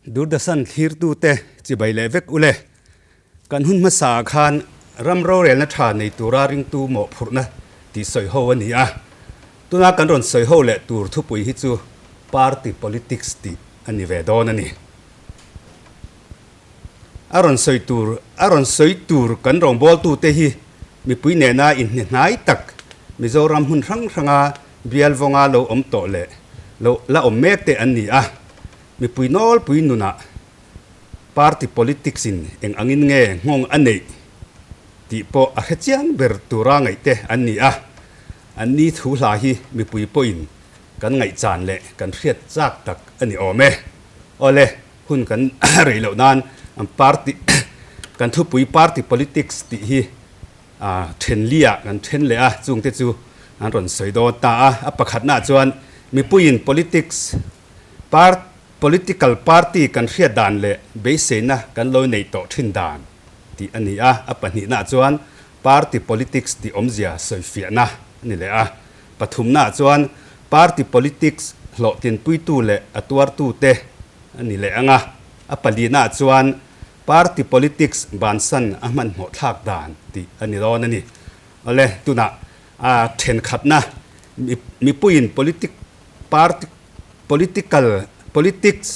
Doordarshan thlirtute chibai leh vek ule. Kan hun hmasa ah khan ram rorelna tha nei tura ringtu mawhphurhna tih sawi ho a ni a. Tuna kan rawn sawi ho leh tur thupui hi chu Party Politics tih a ni ve dawn a ni. A rawn sawi tur a rawn sawi tur kan rawngbawltute hi mipui nena inhne hnai tak Mizoram hmun hrang hranga bial vawnga lo awm tawh leh lo la awm mek te an ni a. Mipui nawlpui nunah party politics in eng angin nge nghawng a neih tih pawh a hre chiang ber tura ngaih te an ni a. An ni thu hla hi mipui pawhin kan ngaihchan leh kan hriat chak tak a ni awm e. Awle. Hun kan rei loh nan party kan thupui party politics tih hi then liah kan then leh a, chungte chu an rawn sawi dawn ta a. A pakhatnaah chuan mipuiin politics part political party kan hriat dan leh beiseina kan lo neih tawh thin dan tih a ni a. A pahnihnaah chuan party politics tih awmzia sawifiahna a ni leh a. Pathumnaah chuan party politics hlawhtlinpuitu leh a tuartute a ni leh ang a, a palinaah chuan party politics bansan a hmanhmawh thlak dan tih a ni dawn a ni. Awle, tunah a thenkhatna mipuiin politic party political politics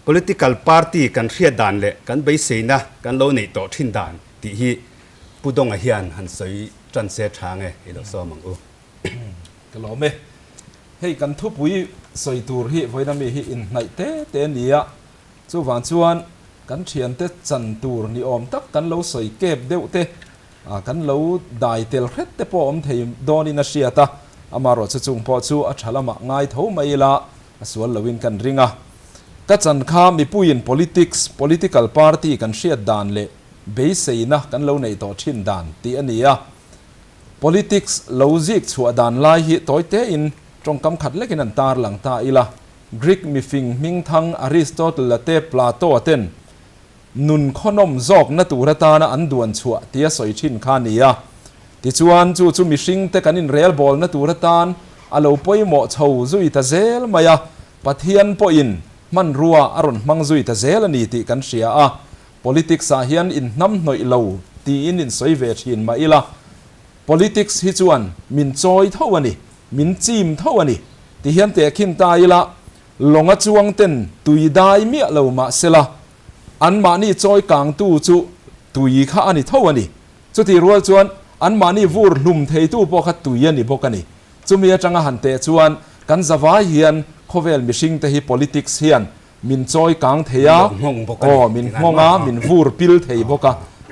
political party kan hriat dan leh kan beiseina kan lo neih tawh thin dan tih hi Pu Dawnga hian han sawi tan se tha nge i lo sawm ang u. Ka lawm e. Hei kan thupui sawi tur hi vawiina mi hi inhnaih te te a ni a, chuvang chuan kan thiante chan tur ni awm tak kan lo sawi kep deuh te, kan lo dai tel hret te pawh awm thei dawnin a hriat a, amaherawhchu chung pawh chu a tha lamah ngai tho mai ila a sual loin kan ring a. Ka chan kha mipuiin politics, political party kan hriat dan leh beiseina kan lo neih tawh thin dan tih a ni a. Politics lo zik chhuah dan lai hi tawi tein tawngkam khat lekin an tar lang ta ila. Greek mifing hmingthang Aristotle-a te Plato-a ten nun khawnawm zawkna tur atana an duan chhuah tia sawi thin kha a ni a. Tichuan chu chu mihringte kan inrelbawlna tur atan a lo pawimawh chho zui ta zel mai a, Pathian pawhin hmanrua a rawn hmang zui ta zel a ni tih kan hria a. Politics ah hian in hnam hnawih lo tiin in sawi ve thin mah ila, politics hi chuan min chawi tho a ni, min chim tho a ni ti hian tehkhin ta ila, lawnga chuang ten tui dai miah lo mah sela, anmahni chawi kangtu chu tui kha a ni tho a ni. Chutih rual chuan anmahni vur hlum theitu pawh kha tui a ni bawk a ni. Chumi atanga han teh chuan kan zavai hian khawvel mihringte hi politics hian Min chawi kang thei a, aw, min nghawng a, min vur pil thei bawk a,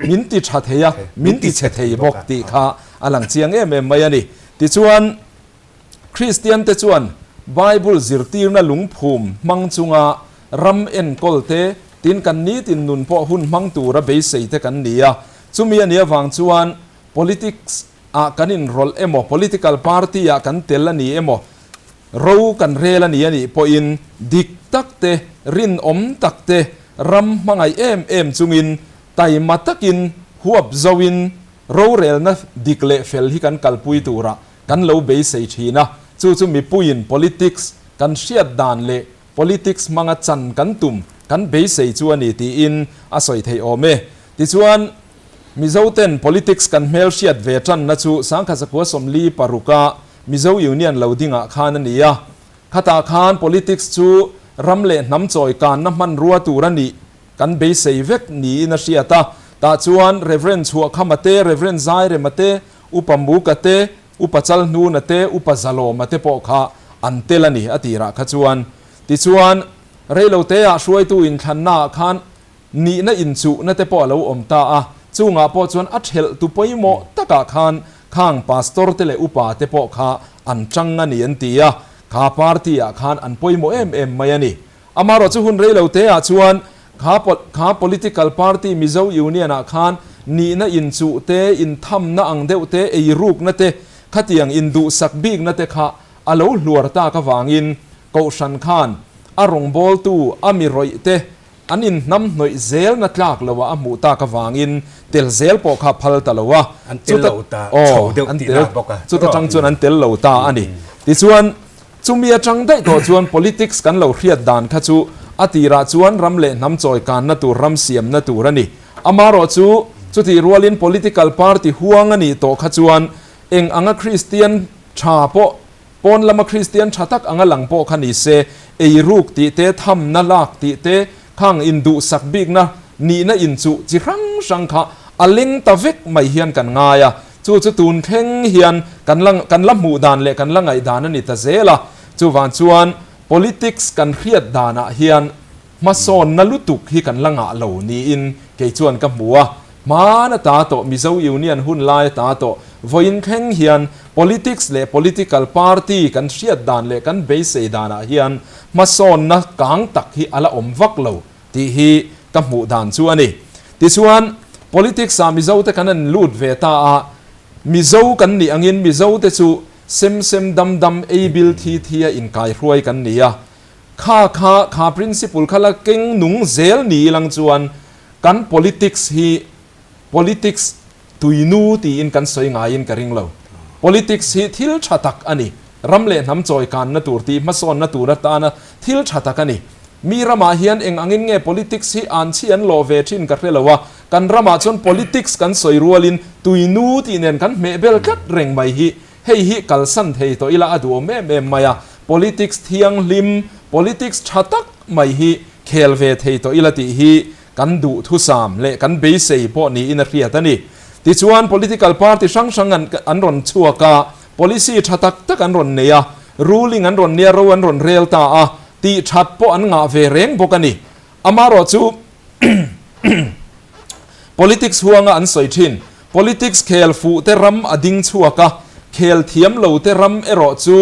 min ti tha thei a, min ti chhe thei bawk tih kha a lang chiang em em mai a ni. Tichuan, Kristiante chuan Bible zirtirna lungphum hmang chunga ram enkawl te, tin kan nitin nun pawh hun hmang tura beisei te kan ni a. Chumi a nih avang chuan politics ah kan inrawlh emaw, political party ah kan tel a ni emaw, Ro kan rel a ni a nih pawhin dik tak te, rinawm tak te, ram hmangaih em em chungin taima takin huap zoin rorelna dik leh fel hi kan kalpui turah kan lo beisei thin a. Chu chu mipuiin politics kan hriat dan leh politics hmanga chan kan tum kan beisei chu a ni tiin a sawi theih awm e. Tichuan, Mizoten politics kan hmelhriat ve tanna chu Sangkhatzakua 46-a Mizo Union lo dingah khan a ni a. Khatah khan politics chu ram leh hnam chawi kanna hmanrua tur a nih kan beisei vek niin a hriat a. Tah chuan Rev. Chhuahkhama te, Rev. Zairema te, Upa Muka te, Upa Chalhnuna te, Upa Zalawma te pawh kha an tel a ni a tirah kha chuan. Tichuan, reiloteah hruaitu inthlannaah khan Nihna inchuhna te pawh a lo awm ta a, chungah pawh chuan a thelh tu pawimawh takah khan khang pastor te leh upa te pawh kha an chang a ni an ti a, kha party ah khan an pawimawh em em mai a ni. Amaherawh chu hun rei lo te ah chuan kha kha political party Mizo Union ah khan nihna inchuh te, inthamna ang deuh te, eirukna te, khatiang induhsak bikna te kha a lo hluar tak avangin kohhran khan a rawngbawltu a mi rawih te An inhnam hnawih zel na tlak lo a a hmuh tak avangin tel zel pawh kha phal ta lo a. An tel lo ta chho deuh tih na bawk a. Chuta tang chuan an tel lo ta a ni. Tichuan, chumi atang daih tawh chuan politics kan lo hriat dan kha chu A tirah chuan ram leh hnam chawi kanna tur ram siamna tur a ni. Amaherawhchu, chutih rualin political party huang a nih tawh kha chuan eng anga Kristian tha pawh, pawn lama Kristian tha tak anga lang pawh kha ni se, eiruk tih te, thamna lak tih te, khang induhsak bikna nihna inchuh chi hrang hrang kha a leng ta vek mai hian kan ngai a. Chu chu tun thleng hian kan la kan la hmuh dan leh kan la ngaihdan a ni ta zel a. Chuvang chuan politics kan hriat danah hian hmasawnna lutuk hi kan la ngah lo niin kei chuan ka hmu a. Hmaan ata tawh Mizo Union hun lai ata tawh vawiin thleng hian politics leh political party kan hriat dan leh kan beisei danah hian hmasawnna kang tak hi a la awm vak lo tih hi ka hmuh dan chu a ni. Tichuan, politics ah Mizo te kan an lut ve ta a, Mizo kan nih angin Mizo te chu sem sem dam dam ei bil thi thi a inkaihruai kan ni a, kha kha kha principle kha la keng nung zel ni ilang chuan kan politics hi politics tuinu tiin kan sawi ngaiin ka ring lo. Politics hi thil tha tak a ni. Ram leh hnam chawi kanna tur tih hmasawnna tur atana thil tha tak a ni. Mi ramah hian eng angin nge politics hi an chhi an lawh ve thin ka hre lo a, kan ramah chuan politics kan sawi rualin tuinu tih nen kan hmeh bel tlat reng mai hi hei hi kalsan thei tawh ila a duhawm em em mai a. Politics thianghlim, politics tha tak mai hi khel ve thei tawh ila tih hi kan duhthusam leh kan beisei pawh niin a hriat a ni. Tichuan, political party hrang hrang an an rawn chhuak a, policy tha tak tak an rawn nei a, ruling an rawn nia ro an rawn rel ta a, tih that pawh an ngah ve reng bawk a ni. Amaherawh chu politics huanga an sawi thin. Politics khel fuh te ram a ding chhuak a, khel thiam lo te ram erawh chu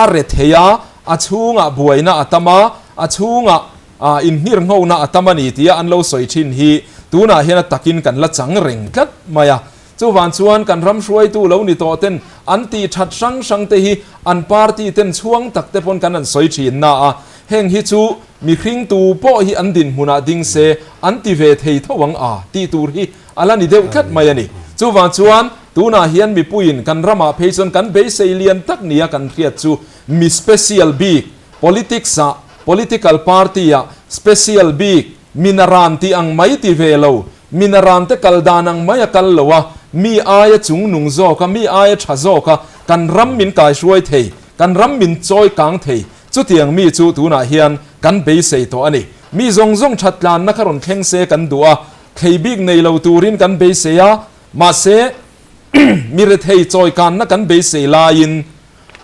a re thei a, a chhungah buaina a tam a, a chhungah Ah, inhngirhnghona a tam a ni tia an lo sawi thin hi tunah hian a takin kan la chang reng tlat mai a. Chuvang chuan kan ram hruaitu lo ni tawh ten an tih that hrang hrang te hi an party ten chhuang tak te pawn kan han sawi thin na a, heng hi chu mihring tu pawh hi an dinhmunah ding se an ti ve thei tho ang a tih tur hi a la ni deuh tlat mai a ni. Chuvang chuan tunah hian mipuiin kan ramah phei chuan kan beisei lian tak nia kan hriat chu mi special bik Politics ah, political party ah special bik, minaran tih ang mai ti ve lo, minaran te kal dan ang mai a kal lo a, mi aia chung nung zawk a, mi aia tha zawk a, kan ram min kaihruai thei, kan ram min chawi kang thei, chutiang mi chu tunah hian kan beisei tawh a ni. Mi zawng zawng that tlanna kha rawn thleng se kan duh a, thlei bik nei lo turin kan beisei a, mahse mi rethei chawi kanna kan beisei laiin,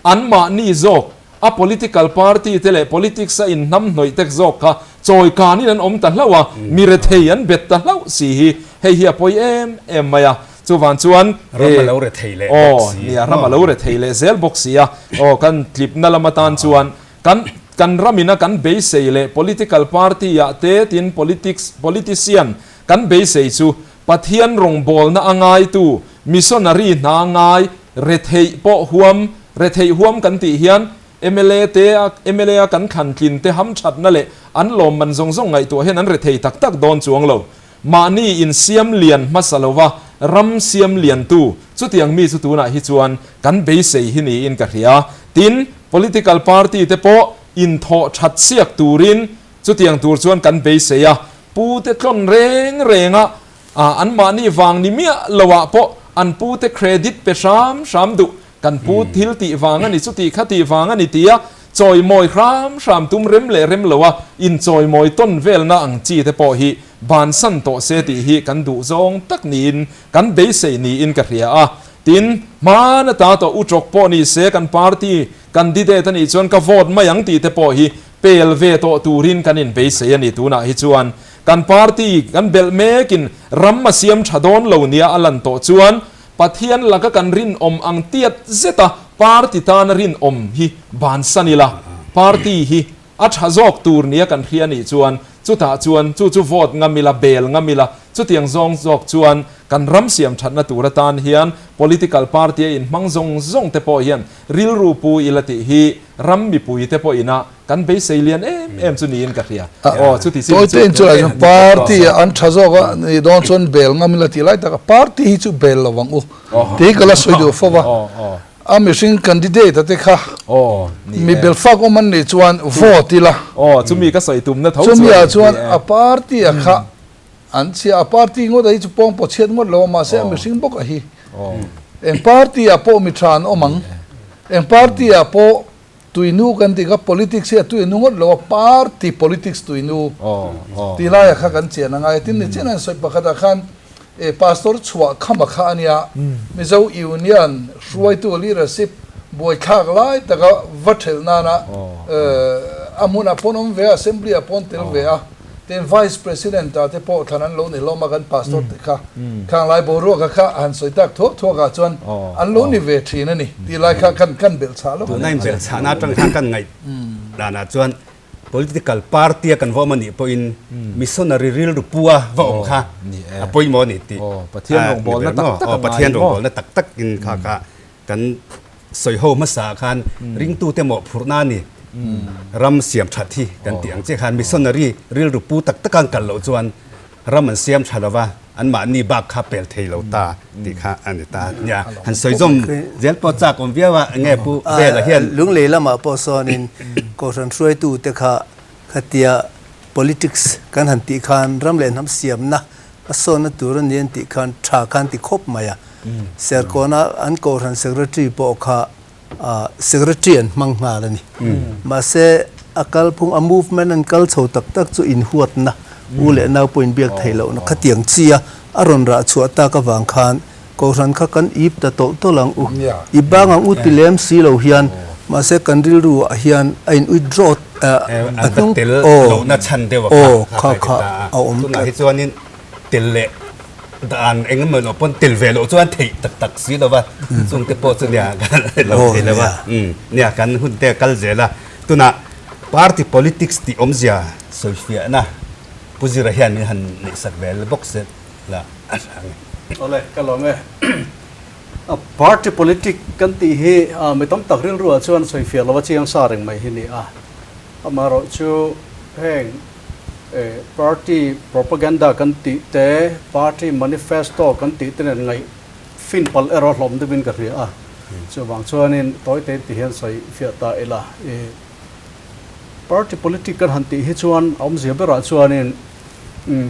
Anmahni zawk, a political party te leh politics a inhnamhnawih tek zawk kha chawi kanin an awm ta hlauh a, mi rethei an bet ta hlauh si hi hei hi a pawi em em mai a. Chuvang chuan Ram a lo rethei leh bawk si. Aw, nia, ram a lo rethei leh zel bawk si a. Aw, kan tlipna lam atan chuan kan kan ramina kan beisei leh political party ah te tin politics politician kan beisei chu Pathian rawngbawlna a ngaitu, missionary hna ngai, retheih pawh huam, retheih huam kan tih hian mla te a mla a kan thlan tlin te hamthatna leh an lawmman zawng zawng ngaihtuah hian an rethei tak tak dawn chuang lo. Mahni insiam lian hmasa lova ram siam liantu chutiang mi chu tunah hi chuan kan beisei hi niin ka hria. Tin, political party te pawh inthawh that siak turin chutiang tur chuan kan beisei a. Pu te tlawn reng reng a, an mahni vang ni miah lo ah pawh an pu te credit pe hram hram duh, kan pu thil tih vang a ni chu tih kha tih vang a ni tia chawimawi hram hram tum rem leh rem lo a inchawimawi tawn velna ang chi te pawh hi bansan tawh se tih hi kan duh zawng tak niin kan beisei niin ka hria a. Tin, hman ata tawh utrawk pawh ni se kan party candidate a nih chuan ka vote mai ang tih te pawh hi Pel ve tawh turin kan inbeisei a ni. Tunah hi chuan kan party kan belh mekin ram a siam tha dawn lo nia a lan tawh chuan Pathian laka kan rinawm ang tiat zeta party tana rinawm hi bansan ila, party hi a tha zawk tur nia kan hria nih chuan chutah chuan chu chu vote ngam ila, bel ngam ila, chutiang zawng zawk chuan kan ram siam thatna tur atan hian political party a inhmang zawng zawng te pawh hian rilru pu ila tih hi Ram mipui te pawh ina kan beisei lian em em chu niin ka hria. Aw chuti chin chu. Tawite chu a party an tha zawk a ni dawn chuan bel ngam ila tih lai tak a party hi chu bel lo ang u tih hi ka la sawi duh fo va. A mihring candidate a te kha mi belfak awm an nih chuan vote ila. Aw, chumi ka sawi tumna tho chuan. Chumi ah chuan a party a kha an chhia, a party ngawt a hi chu pawng pawh chhiat ngawt lo a, mahse a mihring bawk a hi. Eng party ah pawh mi tha an awm ang, eng party ah pawh tuinu kan tih kha politics hi a tui a nu ngawt lo a, party politics tuinu tih lai ah kha kan chian a ngai a. Tin, nichian an sawi pakhat ah khan E Pastor chhuah khama kha a nia, Mizo Union hruaitu leadership buaithlak lai taka va thelh nana a hmunah pawn awm ve a, Assembly ah pawn tel ve a, tin Vice President ah te pawh thlan an lo ni hlawm a kan Pastor te kha, khang lai boruaka kha han sawi tak thuak thuak ah chuan an lo ni ve thin a ni tih lai kha kan kan belh chhah lawk a ni. Tuna inbelh chhahna atang khan kan ngaih danah chuan Political party a kan va awm a nih pawhin missionary rilru pu a va awm kha a pawimawh a ni tih ni ber maw? Aw, Pathian rawngbawlna tak tak in kha kha kan sawi ho hmasa ah khan ringtute mawhphurhna a ni. Ram siam that hi kan tih ang chiah khan missionary rilru pu tak taka an kal loh chuan Ram an siam tha lova, anmahni bak kha pel thei lo ta tih kha a ni ta. Nia, han sawi zawm zel pawh chak awm viau a, enge Pu Vela hian. Lunglei lamah pawh sawnin Kohhran hruaitute kha khatia politics kan han tih khan ram leh hnam siamna a sawnna tur a ni an tih khan tha khan ti khawp mai a. Serkawna an Kohhran Secretary pawh kha Secretary an hmang nghal a ni. Mahse, a kalphung, a movement an kal chho tak tak chu inhuatna, u leh nau pawh inbiak theih lohna khatiang chi a a rawn rah chhuah tak avang khan Kohhran kha kan ip ta tawlh tawlh ang u. I bang ang u ti lem si lo hian, mahse kan rilru ah hian a in withdraw a hnung aw aw kha kha a awm tlat. Tunah hi chuanin tel leh Dan eng emaw lo pawn tel ve loh chuan theih tak tak si lo va, chung te pawh chu nia kan lo thei lo va, nia kan hun te a kal zel a. Tunah party politics tih awmzia sawifiahna Pu Zira hian min han neihsak ve bawk se la a hre ang e. Awle, ka lawm e. Party politic kan tih hi mi tam tak rilruah chuan sawifiah lova chiang sa reng mai hi ni a. Amaherawhchu heng Party propaganda kan tih te, party manifesto kan tih te nen ngaih fin palh erawh hlawm deuhin ka hria a. Chuvang chuanin tawi te ti hian sawi fiah ta ila. Party politic kan han tih hi chuan a awmzia berah chuanin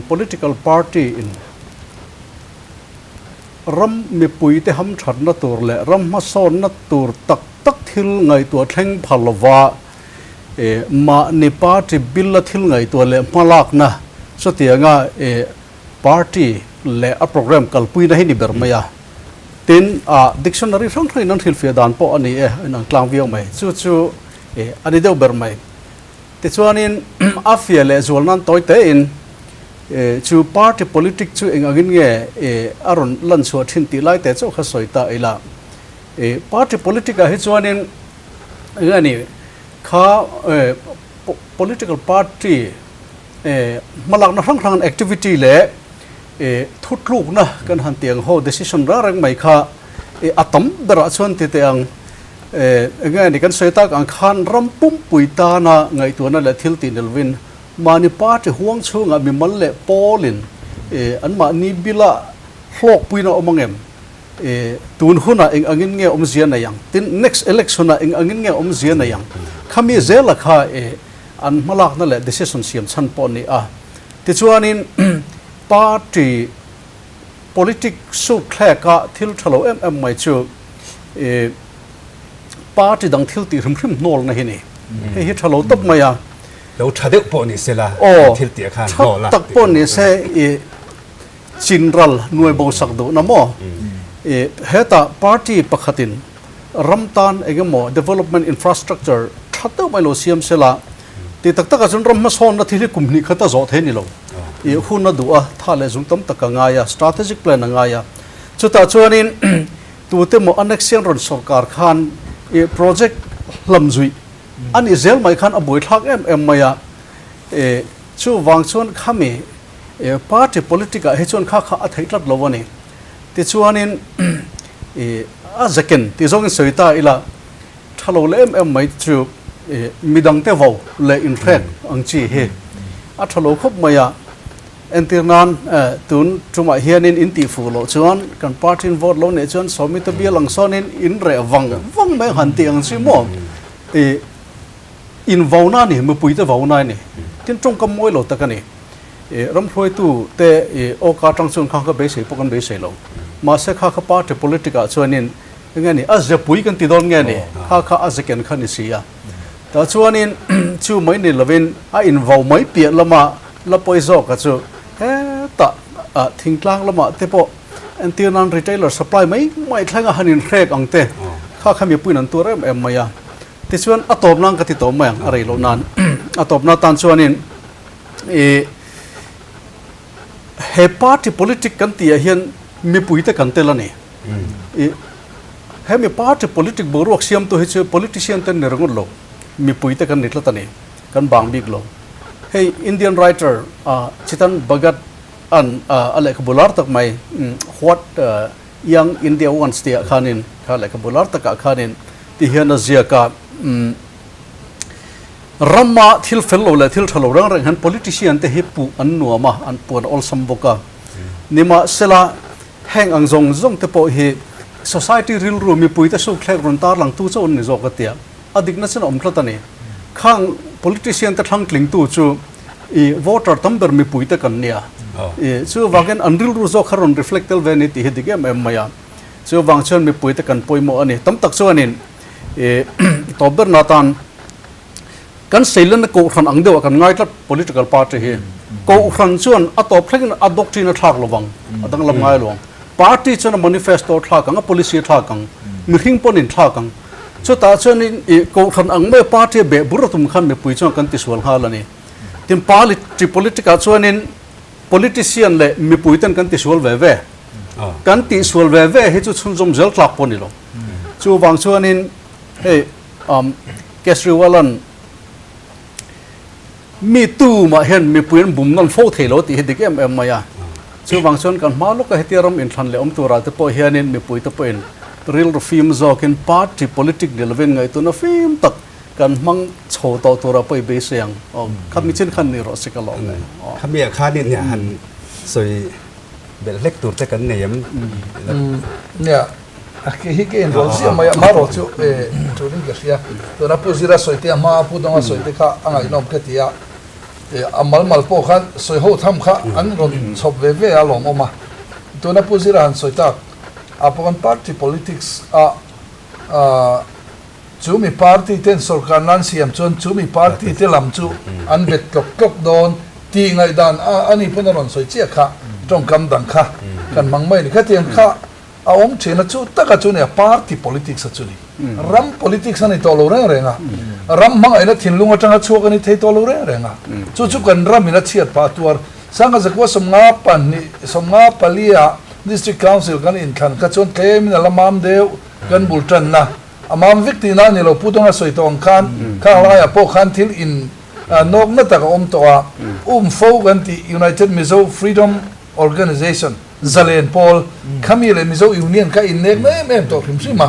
political party in ram mipui te hamthatna tur leh ram hmasawnna tur tak tak thil ngaihtuah thleng phal lova E mahni party bill a thil ngaihtuah leh hmalakna chutianga e party leh a program kalpuina hi ni ber mai a. Tin, a dictionary hrang hrangin an hrilhfiah dan pawh a ni e, a inang tlang viau mai. Chu chu e a ni deuh ber mai. Tichuanin a fiah leh zual nan tawi tein e chu party politic chu eng angin nge e a rawn lan chhuah thin tih lai te chauh kha sawi ta ila. E party politic ah hi chuanin Eng a ni kha political party hmalakna hrang hrang activity leh thutlukna kan han tih ang ho decision reng reng mai kha a tam berah chuan ti teh ang eng a ni kan sawi tak ang khan ram pumpui tana ngaihtuahna leh thil tih nilvin mahni party huang chhungah mimal leh pawlin anmahni bila hlawkpuina awm ang em? E, tun hunah eng angin nge awmzia nei ang? Tin, next election-ah eng angin nge awmzia nei ang? Khami zela kha e, an hmalakna leh decision siam chhan pawh a ni a. Tichuanin, party politic suk thleka thil tha lo em em mai chu e, party dang thil tih hrim hrim hnawlna hi ni. Hei hi tha lo tawp mai a. Lo tha deuh pawh ni se la, thil tih a khan hnawl a. Tha tak pawh ni se, e, Chinral nuai bo sak duhna maw? I hetah party pakhatin ram tan engemaw development infrastructure tha deuh mai lo siam sela tih tak takah chuan ram hmasawnna thil hi kum hnih khat a zawh thei a ni lo. I hun a duh a, tha leh zung tam tak a ngai a, strategic plan a ngai a. Chutah chuanin tute maw annex hian rawn sawrkar khan i project hlam zuih a nih zel mai khan a buaithlak em em mai a. I chuvang chuan khami E party politic ah hi chuan kha kha a theih tlat lo a ni. Tichuanin e a zeken tih zawngin sawi ta ila tha lo leh em em mai chu e midangte vo leh inhrek ang chi hi a tha lo khawp mai a. Entir nan tun tumah hianin in tih fuh loh chuan kan party in vote lo neih chuan sawmi te bial ang sawnin in reh vang vang mai han tih ang chi maw i in vo na ni mipui te vo na a ni. Tin tawngkam mawi lo tak a ni. I ramhruaitu te i awka atang chuan kha kha beisei pawh kan beisei lo. Mahse kha kha party politic ah chuanin enge ni a zepui kan ti dawn nge ni kha kha a zeken kha ni si a. Tah chuanin chu mai ni lovin a invo mai piah lama la pawi zawka chu hetah thingtlang lamah te pawh entir nan retailer supply mai mai thlenga han inhrek ang te kha kha mipuiin an tuar em em mai a. Tichuan a tawp nan ka ti tawp mai ang a rei loh nan a tawp na tan chuanin ih he party politic kan tih ah hian mipuite kan tel a ni. Ih hemi party politic boruak siamtu hi chu politician te ni ringawt lo mipuite kan ni tlat a ni kan bang bik lo. Hei Indian writer Chetan Bhagat an a lehkhabu lar tak mai What Young India Wants tih ah khanin kha lehkhabu lar takah khanin ti hian a ziak a rama thil fel lo leh thil tha lo reng reng hian politician te hi puh an nuam a an puan awlsam bawk a nimahsela Heng ang zawng zawng te pawh hi society rilru mipuite sukthlek rawn tarlangtu chauh an ni zawk a tia a dikna chen a awm tlat a ni. Khang politician te thlangtlingtu chu i voter tam ber mipuite kan nia. I chuvangin an rilru zawk kha rawn reflect tel ve a ni tih hi dik em em mai a. Chuvang chuan mipuite kan pawimawh a ni. Tam tak chuanin i tawp berna atan Kan Seilenna Kohhran ang deuhah kan ngai tlat political party hi. Kohhran chuan a tawp thlengin a doctrine a thlak lovang, a danglam ngai lo ang. Party chuan a manifesto a thlak ang, a policy a thlak ang, mihring pawn in thlak ang. Chutah chuanin ih Kohhran ang maia party a beh bur a tum khan mipui chuan kan tisual nghal a ni. Tin party politic ah chuanin politician leh mipui ten kan tisual ve ve. Kan tihsual ve ve hi chu chhunzawm zel tlak pawh a ni lo. Chuvang chuanin hei Kejriwal-a'n mi tumah hian mipui an bum nawn fo thei lo tih hi dik em em mai a. Chuvang chuan kan hma lawka hetia ram inthlan leh awm turah te pawh hianin mipui te pawhin rilru fim zawkin party politic ni lovin ngaihtuahna fim tak kan hmang chho tawh turah pawh i beisei ang. Aw, khami chin khan ni rawh se ka lawm e. Aw. Khami ah khanin han sawi belh hlek tur te kan nei em? Nia. A ke hi ke in rawl ziah mai a, hma rawh chu turin ka hria. Tuna Pu Zira sawi te a hma Pu Dawnga sawi te kha a ngaihnawm ka ti a, a mal mal pawh khan sawi ho tham kha an rawn chhawp ve ve a lawmawm a. Tuna Pu Zira han sawi tak ah pawh khan party politics a chu mi party ten sorkar nan siam chuan chu mi party te lam chu an bet tlawk tlawk dawn tih ngaihdan a ni pawn a rawn sawi chiah kha tawngkam dang kha kan hmang mai a ni. Khatiang kha A awm thin a, chu taka chu nia party politics a chu ni. Ram politics a ni tawh lo reng reng a, ram hmangaihna thinlung atanga chhuak a ni thei tawh lo reng reng a. Chu chu kan ramin a chhiat phah tuar. Sangha zakua 52 54 ah District Council kan inthlan kha chuan tlemin a la mam deuh kan bul tanna. A mam vek tihna a ni lo, Pu Dawnga sawi tawh ang khan khang laiah pawh khan thil in nawkna tak a awm tawh a, um fo kan tih United Mizo Freedom Organization, Zalen pawl, Khami leh Mizo Union kha innek na em em tawh hrim hrim a.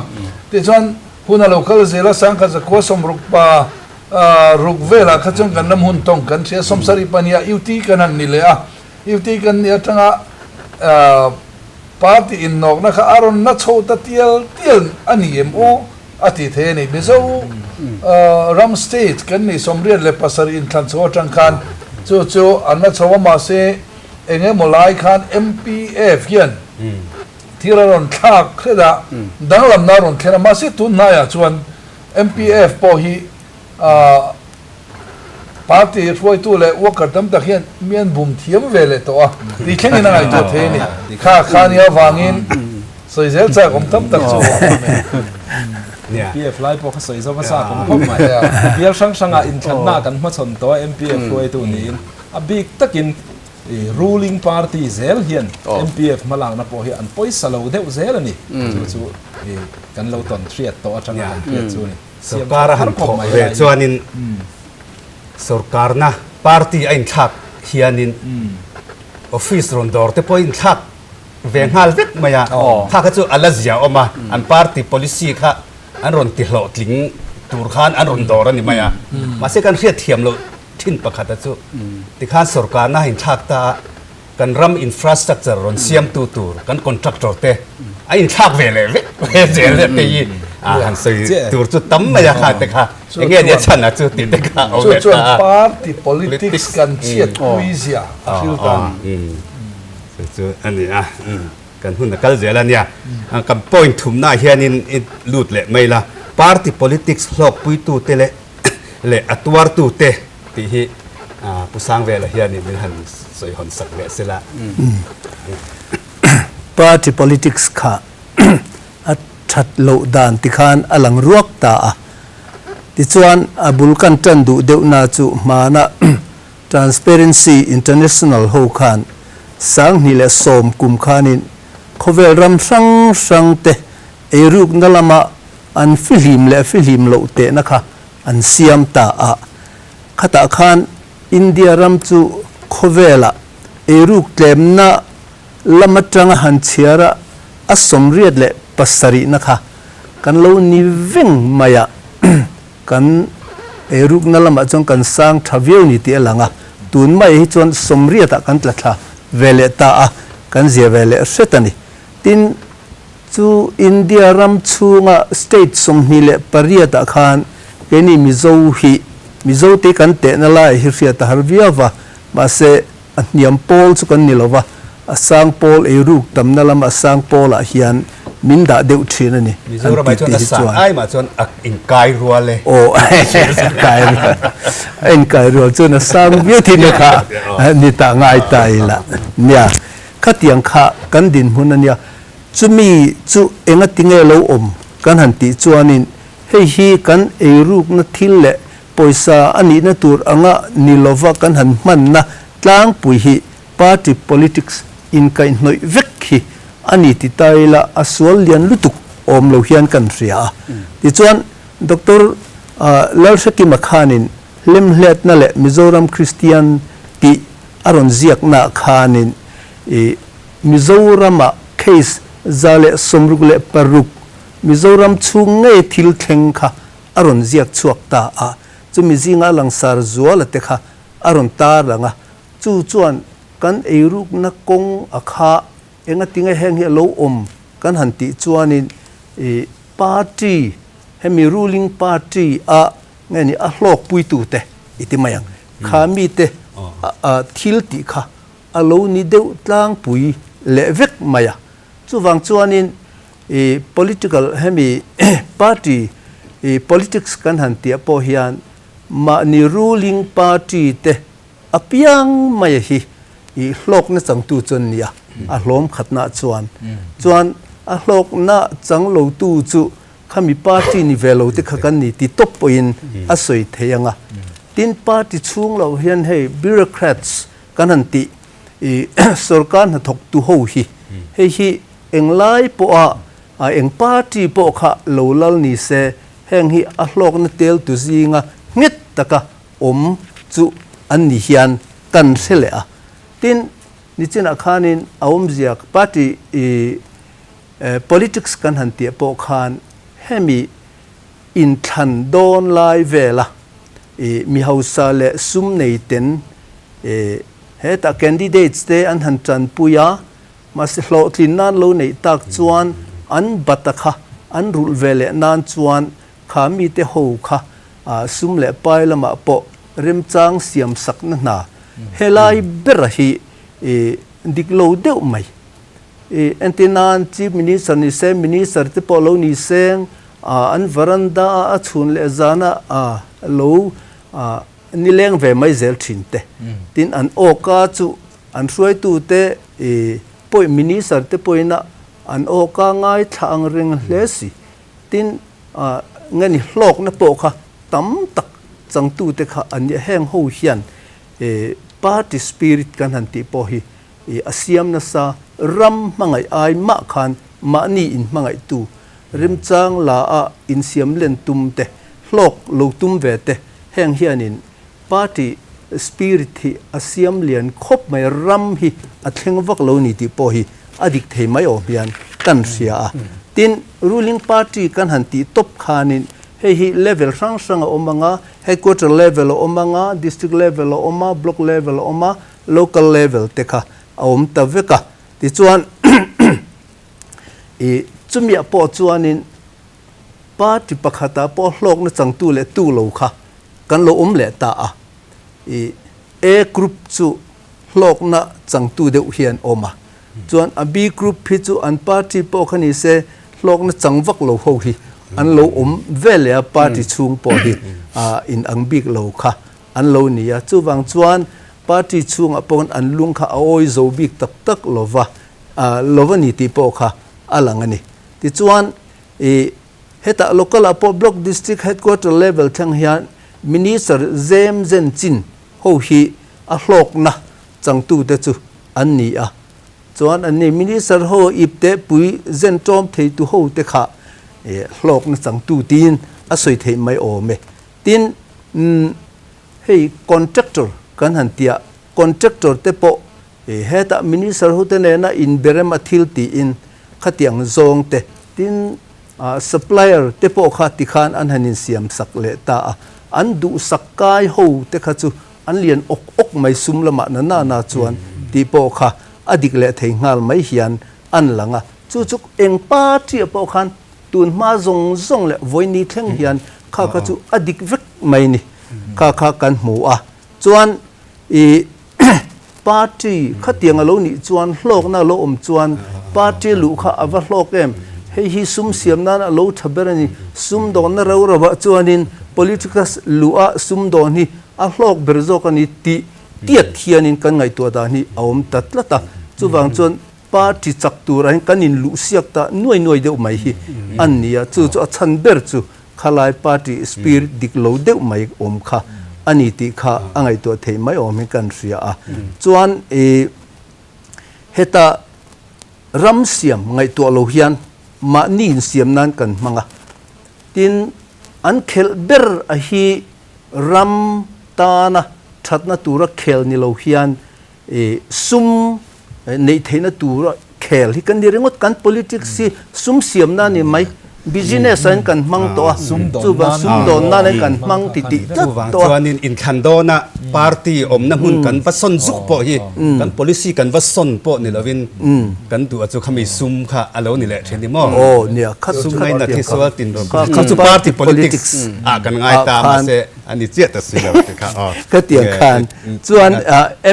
Tichuan, hun a lo kal zel a, sangkhat zakua sawmruk pa ruk velah kha chuan kan ram hun tawng kan hria, sawmsarih pahnih ah UT kan han ni leh a. UT kan nih atanga party innawkna kha a rawn na chho ta tial tial a ni em aw a ti thei a ni. Mizo ram state kan nih 87 inthlan chho atang khan chu chu an la chho a, mahse, Eng emaw lai khan MPF hian thil a rawn thlak hret a, danglamna a rawn thlen a, mahse tun hnaiah chuan MPF pawh hi party hruaitu leh worker tam tak hian mi an bum thiam ve leh tawh a, tih thlengin a ngaihtuah thei a ni. Kha kha nia avangin sawi zel chak awm tam tak chu a awm e. MPF lai pawh kha sawi zo hmasa awm khawp mai. Bial hrang hrangah inthlanna kan hmachhawn tawh a, MPF hruaitu niin. A bik takin ruling party zel hian MPF hmalakna pawh hi an pawisa lo deuh zel a ni. Chu chu kan lo tawn hriat tawh atanga kan hriat chu a ni. Sorkar a han thawh ve chuanin sorkarna party a inthlak hianin office rawn dawr te pawh a inthlak ve nghal vek mai a. Kha kha chu a la zia awm a, an party policy kha an rawn ti hlawhtling tur khan an rawn dawr a ni mai a. Mahse kan hriat thiam loh thin pakhata chu tikhan sorkarna a inthlak ta a. kan ram infrastructure rawn siamtu tur kan contractor te a inthlak ve leh vek zel leh te hi a han sawi tur chu tam mai a kha te kha enge nia chhan a chu tih te kha awm leh ta a. Chu chuan party politics kan chhiat pui zia a hril ta. Chu chu a ni a, kan hun a kal zel a nia. Kan point thumnaah hianin i lut leh mai la, party politics hlawkpuitu te leh leh a tuartu te tih hi Pu Sangvela hianin min han sawi hawn sak leh sela. Party politics kha a that loh dan tikhan a lang ruak ta a. Tichuan a bul kan tan duh deuhna chu hmana Transparency International ho khan 2010 kum khanin khawvel ram hrang hrang te eirukna lama an fihlim leh fihlim loh tehna kha an siam ta a. Khatah khan India ram chu khawvelah eiruk tlemna lam atanga han chhiar a, a 87na kha kan lo ni veng mai a. Kan eirukna lamah chuan kan sang tha viau ni tih a lang a, tun mai hi chuan 80ah kan tla thla ve leh ta a, kan zia ve leh hret a ni. Tin, Chu India ram chhunga state 28 ah khan keini Mizo hi Mizo te kan tehna lai hi hriat a har viau va, mahse a hniam pawl chu kan ni lo va, a sang pawl eiruk tamna lama a sang pawlah hian min dah deuh thin a ni an Mizoram ah ti chuan tih a hi sang chuan. ai mah chuan a inkai rual e. Aw a kai rual a inkai rual chuan a sang viau thin a kha ni ta ngai ta ila nia khatiang kha kan dinhmun a nia. Chumi chu enga tinge lo awm kan han tih chuanin hei hi kan eirukna thil leh pawisa a nihna tur anga ni lova kan han hmanna tlangpui hi party politics inkaihhnawih vek hi a ni ti ta ila a sual lian lutuk awm lo hian kan hria a. Tichuan Doctor Lalhrekima khanin hlemhletna leh Mizoram Kristian tih a rawn ziaknaah khanin i Mizoram-ah case 166 Mizoram chhung ngei thil thleng kha a rawn ziak chhuak ta a, chumi zinga langsar zuala te kha a rawn tar lang a, chu chuan kan eirukna kawng a kha engatinge heng hi a lo awm kan han tih chuanin i party hemi ruling party a nge ni a hlawkpuitute i ti mai ang kha mite thil tih kha a lo ni deuh tlangpui leh vek mai a. Chuvang chuanin i political hemi party i politics kan han tih ah pawh hian mahni ruling party te apiang mai hi i hlawkna changtu chu an ni a, a hlawm khatna chuan. Chuan a hlawkna chang lotu chu khami party ni ve lo te kha kan ni ti tawp pawhin a sawi thei ang a. Tin party chhung loh hian hei bureaucrats Kan han tih i sorkar hnathawk tu ho hi hei hi englai pawha eng party pawh kha lo lal ni se heng hi a hlawkna tel tu zinga nghet taka awm chu an ni hian kan hre leh a. Tin, nichinah khanin a awmzia party i politics kan han tih pawh khan hemi inthlan dawn lai vela i mi hausa leh sum nei ten i hetah candidates te an han tanpui a, mahse hlawhtlin nan lo neih tak chuan an bata kha an rulh ve leh nan chuan kha mite ho kha sum leh pai lamah pawh remchang siam sakna hna helai bera hi i dik lo deuh mai. I entir nan Chief Minister ni se, Minister te pawh lo ni seng, an veranda a a chhun leh zana lo nileng ve mai zel thin te. Tin an awka chu an hruaitu te i pawih Minister te pawhin a an awka ngaithla ang reng hle si. Tin nge ni hlawkna pawh kha tam tak changtu te kha an nia heng ho hian party spirit kan han tih pawh hi I a siam nasa ram hmangaih ai mah khan mahni in hmangaihtu remchang la a insiam len tum te, hlawk lo tum ve te heng hianin party spirit hi a siam lian khawp mai, ram hi a thleng vak lo ni tih pawh hi a dik thei mai awm hian kan hria a. Tin, ruling party kan han tih tawp khanin hei hi level hrang hrang a awm ang a, headquarter level a awm ang a, district level a awm a, block level a awm a, Local level te kha. a awm ta vek a. Tichuan i chumiah pawh chuanin party pakhatah pawh hlawkna changtu leh tu lo kha kan lo awm leh ta a. I A group chu hlawkna changtu deuh hian awm a. Chuan a B group hi chu an party pawh kha ni se hlawkna chang vak lo ho hi an lo awm ve leh a, party chhung pawh hi in ang bik lo kha an lo ni a. Chuvang chuan party chhungah pawh an lung kha a awi zo bik tak tak lova lova ni tih pawh kha a lang a ni. Tichuan i hetah local ah pawh block district headquarter level thleng hian minister zem zen chin ho hi a hlawkna changtute chu an ni a. Chuan an ni minister ho ip te pui zen tawm theitu ho te kha hlawkna changtu tiin a sawi theih mai awm e. Tin, hei contractor kan han tia, contractor te pawh hetah minister ho te nena inberem a thil tiin khatiang zawng te, tin supplier te pawh kha tikhan an han insiam sak leh ta a. An duhsak kai ho te kha chu an lian awk awk mai sum lamah na na na chuan tih pawh kha a dik leh thei nghal mai hian an lang a. Chu chu eng party ah pawh khan tun hma zawng zawng leh vawiini thleng hian kha kha chu a dik vek mai ni. Kha kha kan hmu a. Chuan i party khatiang a lo nih chuan hlawkna a lo awm chuan party luh kha a va hlawk em? Hei hi sum siam nan a lo tha ber a ni. Sum dawnna rau rauah chuanin politics luha sum dawn hi a hlawk ber zawk a ni tih tiat hianin kan ngaihtuah dan hi a awm ta tlat a. Chuvang chuan party chak turah hian kan inluh siak ta nuai nuai deuh mai hi a ni a. Chu chu a chhan ber chu khalai party spirit dik lo deuh mai awm kha a ni tih kha a ngaihtuah theih mai awm hi kan hria a. Chuan i heta ram siam ngaihtuah lo hian mahni insiam nan kan hmang a. Tin, an khelh ber a hi ram tana thatna tura khel ni lo hian i sum neih theihna tura khel hi kan ni ringawt, kan politics hi sum siamna a ni mai, business ah hian kan hmang tawh a, chuvang sumdawn nan hian kan hmang ti tih tlat tawh a. Chuvang chuanin inthlan dawna party awmna hmun kan va sawn zuk pawh hi kan policy kan va sawn pawh ni lovin kan duh a chu khami sum kha a lo ni leh thin ni maw? Aw nia, kha sum ngaina khi sual tin rawn kha chu party politics ah kan ngai ta mahse a ni chiah ta si lo ti kha aw. Khatiang khan chuan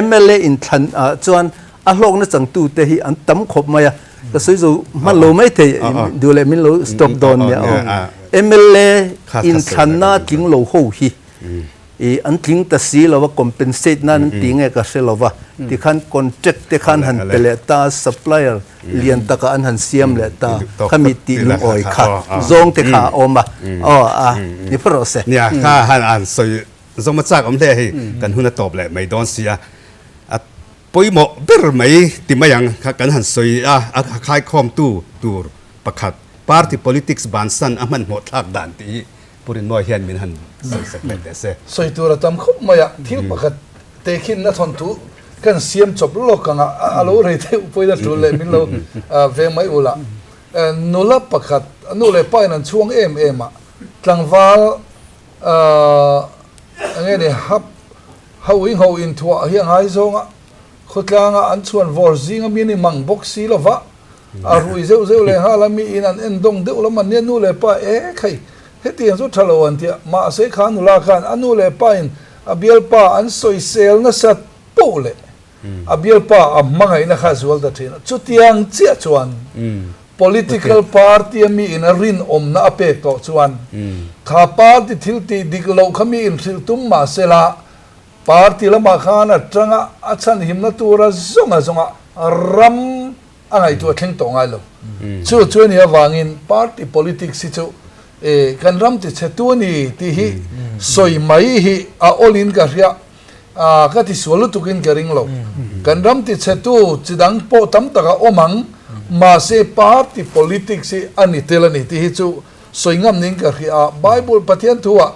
mla inthlan ah chuan a hlawkna changtu te hi an tam khawp mai a, ka sawi zo hman lo mai thei duh leh min lo stop dawn nia aw. Mla inthlanna tling lo ho hi i an tling ta si lo a, compensate nan an ti nge ka hre lo va, tikhan contract te khan han pe leh ta, supplier lian taka an han siam leh ta, khami tih lungawi kha zawng te kha a awm a, aw a ni phawt rawh se. Nia, kha han an sawi zawm a chak awm hle hei, kan hun a tawp leh mai dawn si a, a pawimawh ber mai ti mai ang kha kan han sawi a, a khaikhawmtu tur pakhat party politics bansan a hmanhmawh thlak dan tih hi Pu Rinmawi hian min han sawi sak leh teh se. Sawi tur a tam khawp mai a, thil pakhat te khin na thawnthu kan siam chawp lawk ang a, a lo rei deuh pawhin a tul leh min lo veng mai ul a. Nula pakhat, nu leh pa in an chhuang em em a, tlangval enge ni hap ho in ho inthuah hi a ngaizawng a, khawtlanga an chhuan vawr zinga mi ni mang bawk si lova, A rui zeuh zeuh leh nghal a, mi in an en dawng deuh lam an nia, nu leh pa e khai hetiang chu tha lo an tia, mahse kha nula khan a nu leh pa in a bialpa an sawisel nasat poh leh a bialpa a hmangaihna kha a zual ta thin a, chutiang chiah chuan political party a mi in a rinawmna a pek tawh chuan kha party thil tih dik loh kha mi in hrilh tum mahsela party lamah khan a tanga a chhanhimna tura zawnga zawnga ram a ngaihtuah thleng tawh ngai lo. Chu chu a nih avangin party politics hi chu kan ram ti chhe tu a ni tih hi sawi mai hi a awlin ka hria, ka ti sual lutukin ka ring lo. Kan ram ti chhe tu chi dang pawh tam tak a awm ang, mahse party politics hi a ni tel a ni tih hi chu sawi ngam niin ka hria a. Bible Pathian thuah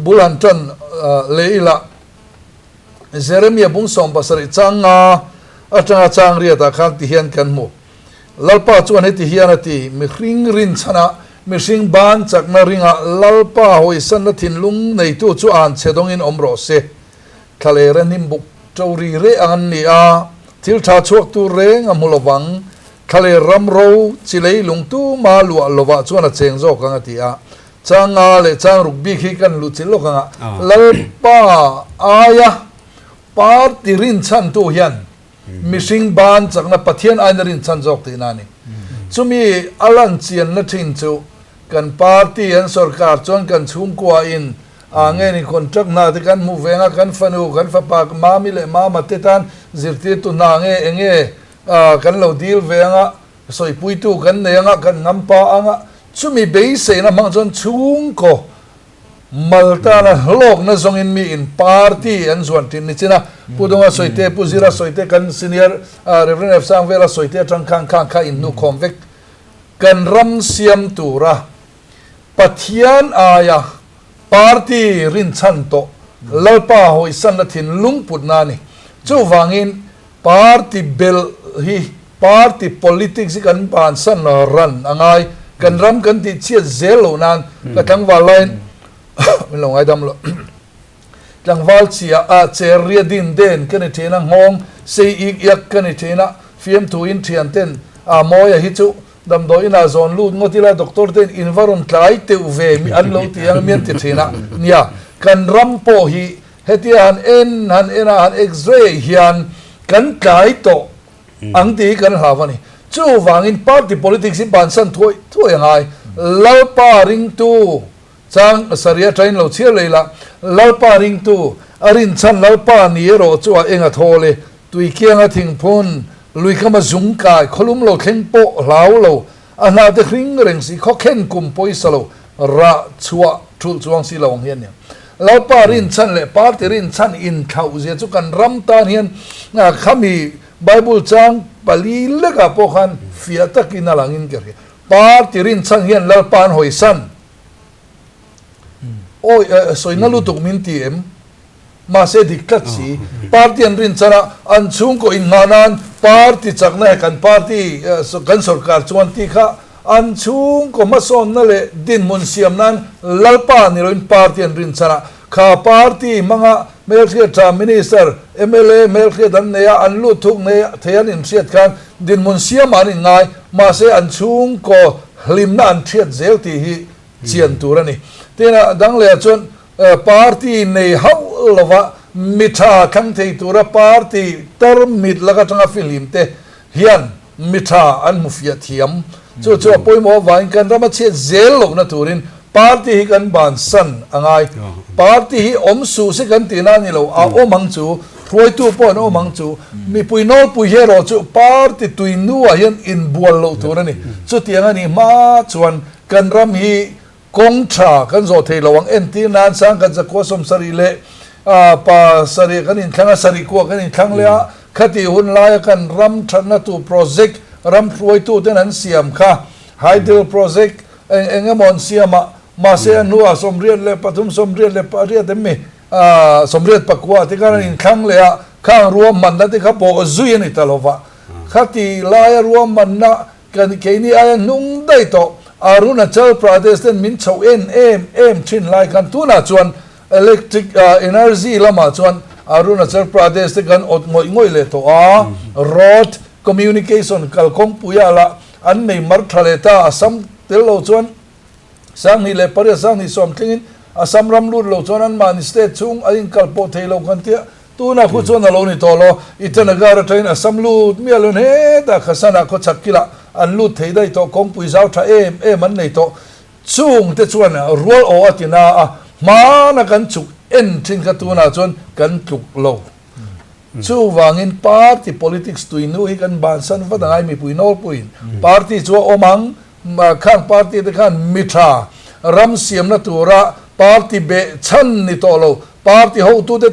bul han tan leh ila. Jeremia bung 70 chang nga atanga chang riatah khan ti hian kan hmu. Lalpa chuan heti hian a ti, Mihring rinchhana, mihring ban chakna ringa Lalpa hawisanna thinlung neitu chu an che dawngin awm rawh se. Thlalera hnimbuk to ri reh ang an ni a, Thil tha chhuak tur reng a hmu lovang, thlaler ram ro chi leilung tuma luah lovah chuan a cheng zawk ang a ti a. Chang nga leh chang ruk bik hi kan luh chilh lawk ang a, Lalpa aia party rinchhantu hian mihring ban chakna Pathian aina rinchhan zawk tihna a ni. Chumi a lan chianna thin chu kan party an sorkar chuan kan chhungkua in a nge ni contract hna te kan hmuh ve anga kan fanu kan fapa mami leh mama te tan zirtirtu hna nge enge kan lo dil ve anga sawipuitu kan nei anga kan ngampa anga chumi beiseina hmang chuan chhungkaw Mal tana hlawkna zawngin mi in party an zuan thin ni chin a, Pu Dunga sawite, Pu Zira sawite, kan senior Rev. F. Sangvela sawite atang khan khang kha in hnukhawm vek. Kan ram siam tura Pathian aia party rinchhan tawh Lalpa hawisanna thinlung putna a ni. Chuvangin party belh hi Party politics hi kan bansan ran a ngai. Kan ram kan tih chhiat zel loh nan ka tlangval laiin min lo ngaidam lo. Tlangval chiah a cher ria din den ka ni thin a, nghawng sei ik iak ka ni thin a, fiamthu in thian ten a mawia hi chu damdawi inah zawn lut ngawt ila doctor ten in va rawn tlai teuh ve mi an lo ti ang mian ti thin a. Nia, kan ram pawh hi hetia han en han en a han x-ray hian kan tlai tawh. Ang tih hi kan hlau a ni. Chuvangin party politics hi bansan thuai thuai a ngai. Lalpa ringtu chang sarih atangin lo chhiar leh ila, Lalpa ringtu a rinchhan Lalpa ni erawh chu a eng a thawl e. Tuikianga thingphun, luikama zung kai, khawlum lo thleng pawh hlau lo, a hna te hring reng si, khawkhen kum pawisa lo, rah chhuah thulh chuang si lo ang hi a ni. Lalpa rinchhan leh party rinchhan inthlauh zia chu kan ram tan hian khami Bible chang pali lekah pawh khan fiah takin a langin ka hria. Party rinchhan hian Lalpa an hawisan. Awi sawina lutuk min ti em? Mahse dik tlat si. Party an rinchhan a, an chhungkaw innghah nan party chakna he kan party kan sorkar chuan tih kha an chhungkaw hmasawnna leh dinhmun siam nan Lalpa ni loin party an rinchhan a. Kha party hmanga hmelhriat tha minister, mla hmelhriat an nei a, an lut thuk nei thei an inhriat khan dinhmun siam an inngai. Mahse an chhungkaw hlimna an thiat zel tih hi chian tur a ni. Tin a dang leh ah chuan Party nei hauh lova mi tha thlang thei tura party tarmit lak atanga fihlim te hian mi tha an hmu fiah thiam. Chu chu a pawimawh avangin kan rama chhiat zel lohna turin party hi kan bansan a ngai. Party hi awm suh se kan tihna a ni lo, a awm ang chu, hruaitu pawh an awm ang chu. Mipui nawlpui hi erawh chu party tui nuah hian inbual loh tur a ni. Chutiang a nih hma chuan kan ram hi Kawng tha kan zawh thei lo ang entir nan sang kan zakua 70 leh pa sarih kan inthlang a, sarih kua kan inthlang leh a, khati hun laia kan ram thatna tur project ram hruaitu ten an siam kha hydel project eng eng emaw an siam a, mahse a hnuah 83 88 em mi 89 te khan an inthlang leh a, khang ruahmanna te kha pawh zui a ni ta lova, khati laia ruahmanna Kan keini aia hnung daih tawh Arunachal Pradesh ten min chhoh en em em thin lai khan tunah chuan electric energy lamah chuan Arunachal Pradesh te kan awt ngawih ngawih leh tawh a, road communication kalkawngpuiah lah an nei mar tha leh ta, Assam tel lo chuan 2008 20 thlengin Assam ram lut lo chuan anmahni state chhung a inkal pawh thei lo kan tia, tunah khu chuan a lo ni tawh lo. Itanagar atangin Assam lut miah lo in hetah Khasanah khawchhak kilah an lut thei daih tawh, kawngpui zau tha em em an nei tawh. Chung te chuan rual aw a ti na a, hmana kan chuk en thin kha tunah chuan kan tluk lo. Chuvangin party politics tuinu hi kan bansan vat angai mipui nawlpuiin party chu a awm ang, Khang party te khan mi tha ram siamna tura party beh chhan ni tawh lo, party hotute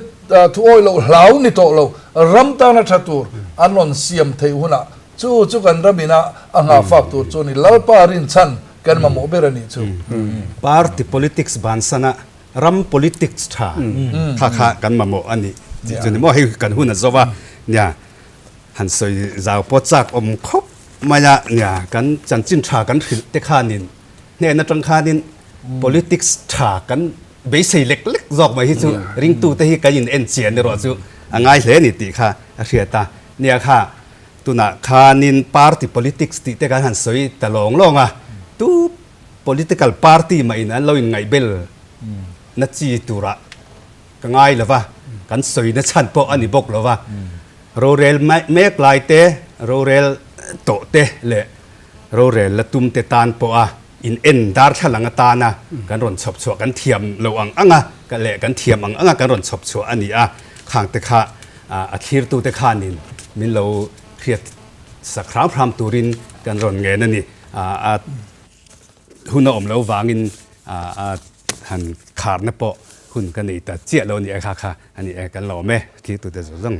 thu awih loh hlau ni tawh lo, ram tana tha tur an rawn siam theih hunah chu chu kan ram ina a nghahfak tur chu a ni. Lalpa rinchhan kan mamawh ber a nih chu. Party politics bansana ram politics tha kha kha kan mamawh a nih tih chu ni maw? Hei kan hun a zo a nia. Han sawi zau pawh chak awm khawp mai a, nia kan chanchin tha kan hrilh te khanin hnen atang khanin politics tha kan beisei lek lek zawk mai hi chu ringtu te hi kan in en chian erawh chu a ngai hle a ni tih kha a hriat a. Nia kha tunah khanin party politics tih te kan han sawi ta lawng lawng a, tu political party mah in an lo inngaihbel na chi turah ka ngai lo va, kan sawi na chhan pawh a ni bawk lo va. Rorel mek lai te, rorel tawh te leh rorel la tum te tan pawha in en darthlalang atana kan rawn chhawp chhuah kan thiam lo ang ang a leh kan thiam ang ang a kan rawn chhawp chhuah a ni a, khang te kha a thlirtu te khanin min lo hriat sak hram hram turin kan rawn ngen a ni. A hun a awm lo vangin a han kharna pawh hun ka nei ta chiah lo a ni e kha kha a ni e kan lawm e thlirtu te zawng zawng.